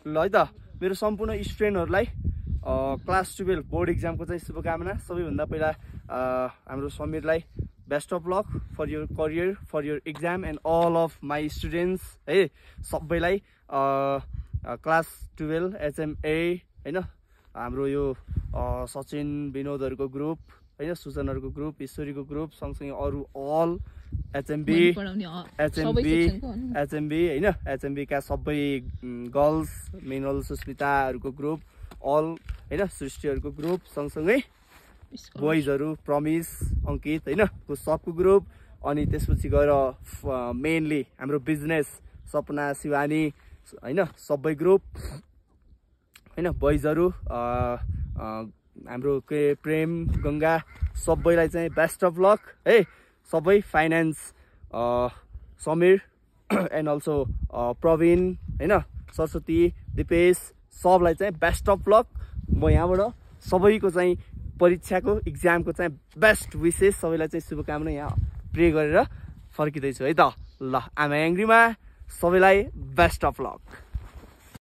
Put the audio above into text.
ल है त मेरो सम्पूर्ण स्टुडेन्टहरुलाई क्लास 12 बोर्ड एक्जामको चाहिँ शुभकामना। सबैभन्दा पहिला हाम्रो समीरलाई best of luck for your career, for your exam and all of my students है। सबैलाई क्लास 12 HMA हैन, हाम्रो यो सचिन विनोदहरुको ग्रुप हैन, सुजनहरुको ग्रुप, ईश्वरीको ग्रुप, सँगसँगै अरु अल HMB हैन, HMB का सबै गर्ल्स, मिनल, सुस्मिताहरुको ग्रुप, अल हैन, सृष्टिहरुको ग्रुप, सँगसँगै बोइजहरु प्रमिस, अंकित हैन को सबको ग्रुप, अनि त्यसपछि गएर मेनली हाम्रो बिजनेस सपना, शिवानी हैन सबै ग्रुप हैन, बोइजहरु हाम्रो के प्रेम, गंगा, सबैलाई चाहिँ बेस्ट अफ लक है। सबै finance Sameer and also Praveen हैन, सरस्वती, दिपेश, सबलाई चाहिँ बेस्ट अफ लक। म यहाँबाट सबैको चाहिँ परीक्षाको एक्जामको चाहिँ बेस्ट विशेष, सबैलाई चाहिँ शुभकामना यहाँ प्रे गरेर फर्किँदैछु है त। ल आमा एङ्ग्रीमा सबैलाई बेस्ट अफ लक।